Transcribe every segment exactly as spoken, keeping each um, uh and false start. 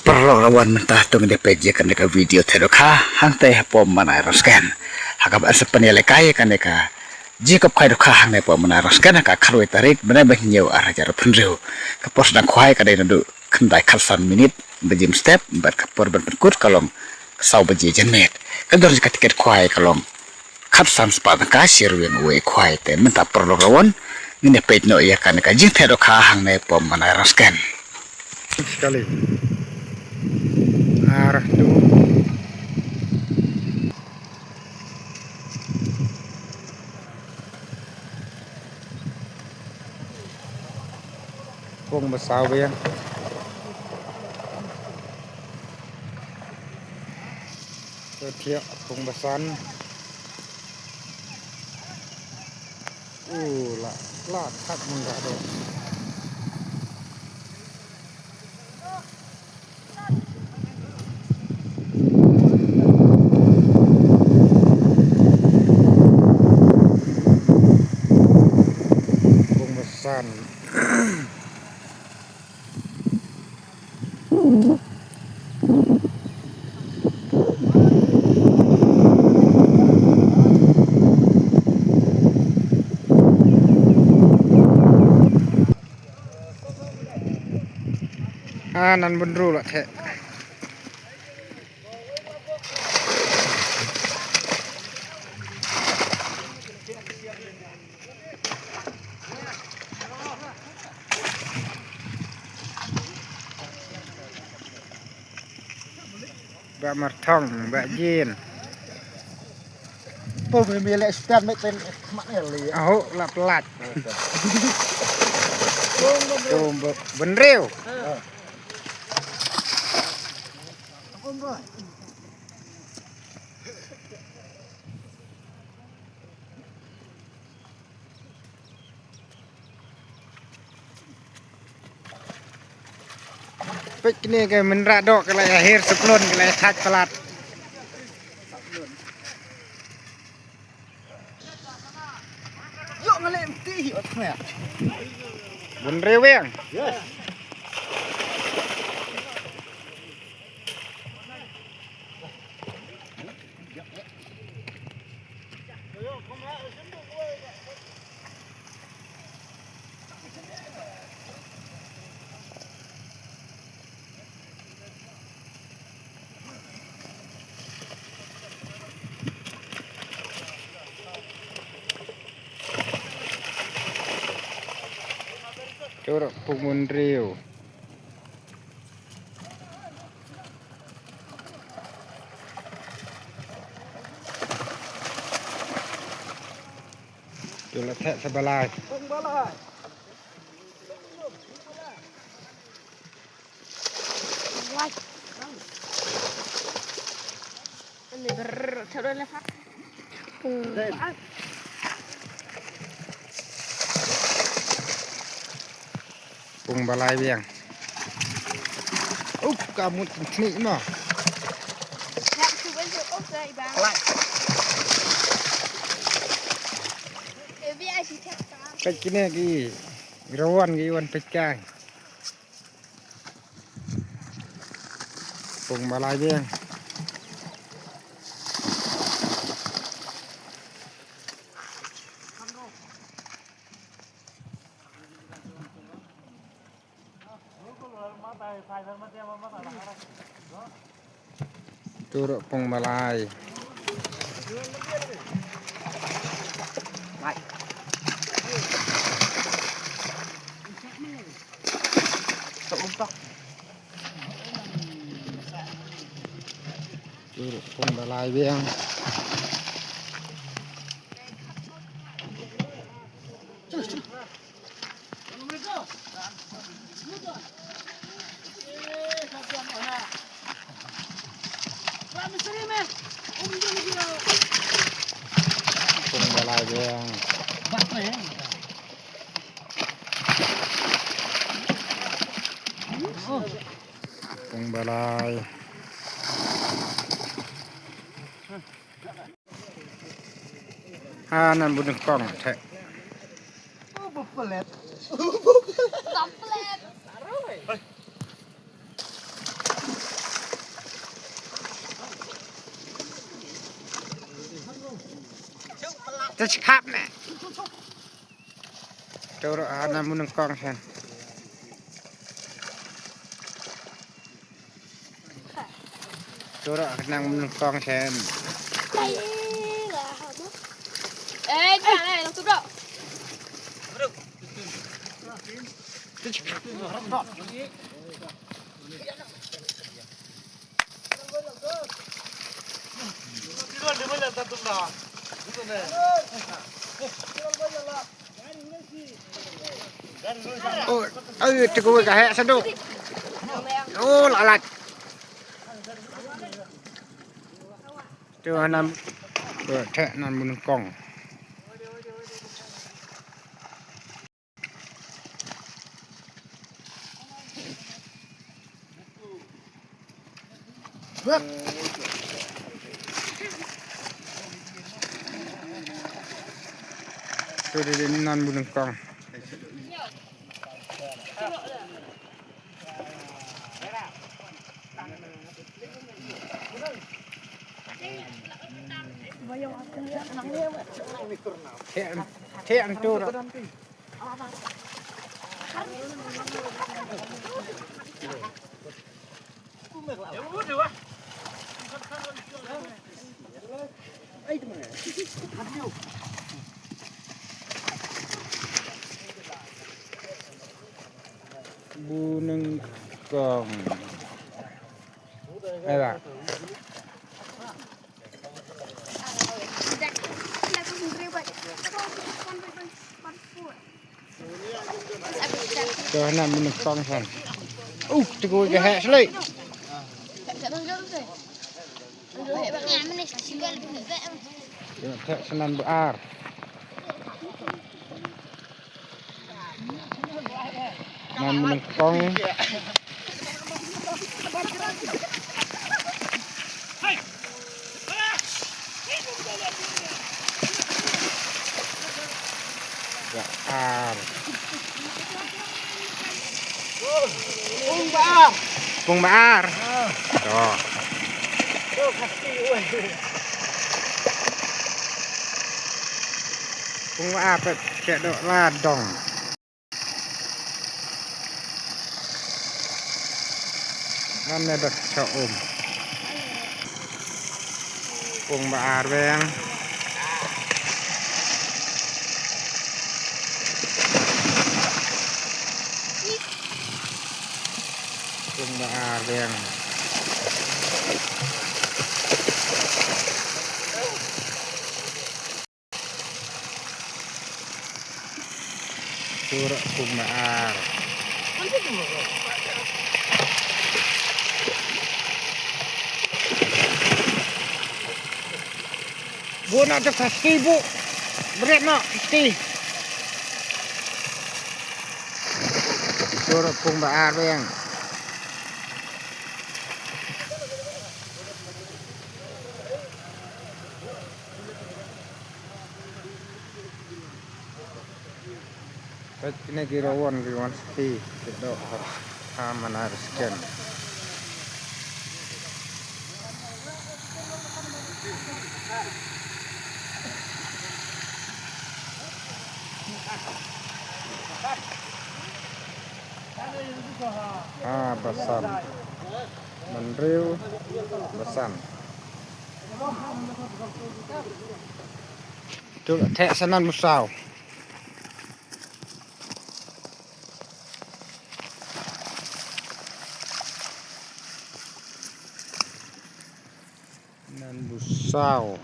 Paralok, la wan mynta to ngin ïa peit ïa kane ka video theh dohkha hangtei hapoh Manai Rongskhen. Ha kaba sa pynïalehkai ïa kane ka jingkhapkhia dohkha hangne hapoh Manai Rongskhen ha ka khatwei tarik bnai ba hynñiew ar hajar arphew hynriew. Ka por sdang khwai ka dei naduh khyndai khatsan minit baje mynstep bad ka por ban pynkut ka long saw baje janmiet. Ka dor jong ka tiket khwai ka long khatsan spah tyngka shi ryngwiang uwei khwai. Te mynta paralok, la wan ngin ïa peit noh ïa kane ka jingtheh dohkha hangne hapoh Manai Rongskhen. Sekali. Ar tu. Pung ba saw biang. Te thiah pung ba san. U la, la thak mun da do. Pung ba san. Ah, nan bun ruh la theh. Bah Marthong, Bah Jin. Pum ïa me leh stand met ten khmat ne li. Aho, la plat. Tum bynriew. Peit kine ki mynrad doh ki la ïa her saplun ki la ïa thait palat. Yo ngalem ti hi ot khmer. Bun reweng. Yes. Turok pung bun riew. Ïa la theh sa balai. Pung balai biang. Up, ka mut thnik mo. Peit kine ki rawan ki wan peit kai. Pung balai biang. Turok pung balai. Turok pung balai biang. Pung balai biang. Pung balai. Ha, nan bun kong theh. Toplet. Toplet. Te chikap ne. Turo ana munung kong sen. Turo nang munung kong sen. Eh, jangan, eh, langsung, bro. Oh, ayo, teguh ka hek sadu. Oh, lalat. Tu hanam, tu thek nan munung kong. Tu di di nan munung kong. Thek, thek tu. Buneng kong. Ayo. Tuh, nan munung kong san. Uh, teguh ka hek seli. Thek sanan ba ar. Nan munung kong. Ba ar. Pung ba ar. Pung ba ar. To. Pung ba ar pep cek dok ladong. Ngan ne bek cha um. Pung ba ar beng. Pung ba ar beng. Turo pung ba ar. Bu na tu pasti bu. Bret na pasti. Turo pung ba ar beng. Peit kine ki rawon ki wan ski ki doh ha, ha mana risken. Ah, basan. Mynriew basan. Tu theh sanan musaw. Nan busaw.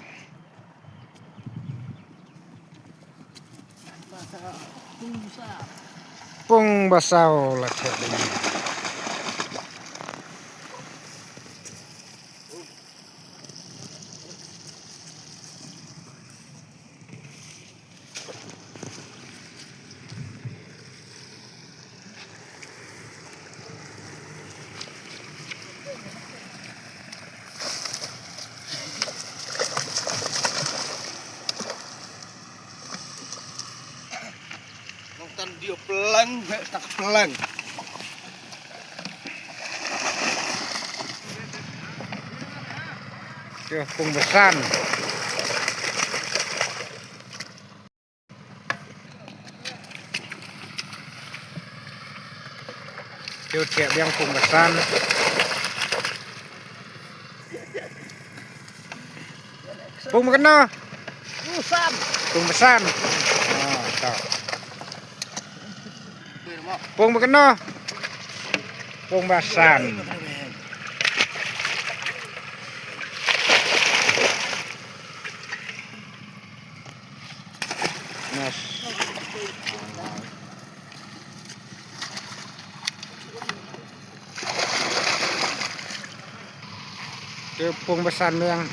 Pung basaw la theh. Nongtan dio pelang, bek tak pelang. Dio pung besan. Ïa thiah biang pung ba san. Pung ba kano? Pung ba san. Ah, to. Pung ba kano? Pung ba san. Nas. Te pung ba san biang.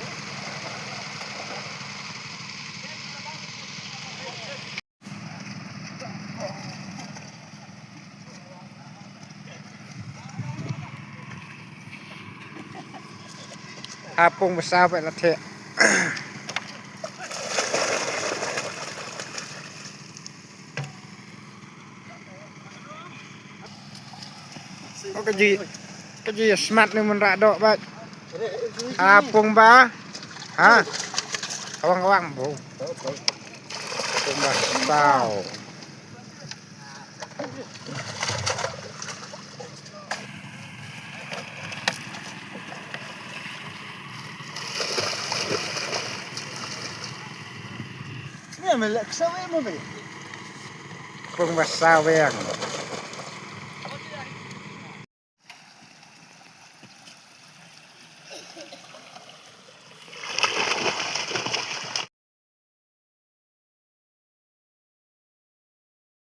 Ha pung ba saw ba la thiah. Oh, ka ji, ka ji smat ni mynra doh ba. Ha pung ba. Ha. Kawang kawang bu. Pung ba saw. Pung ba saw biang.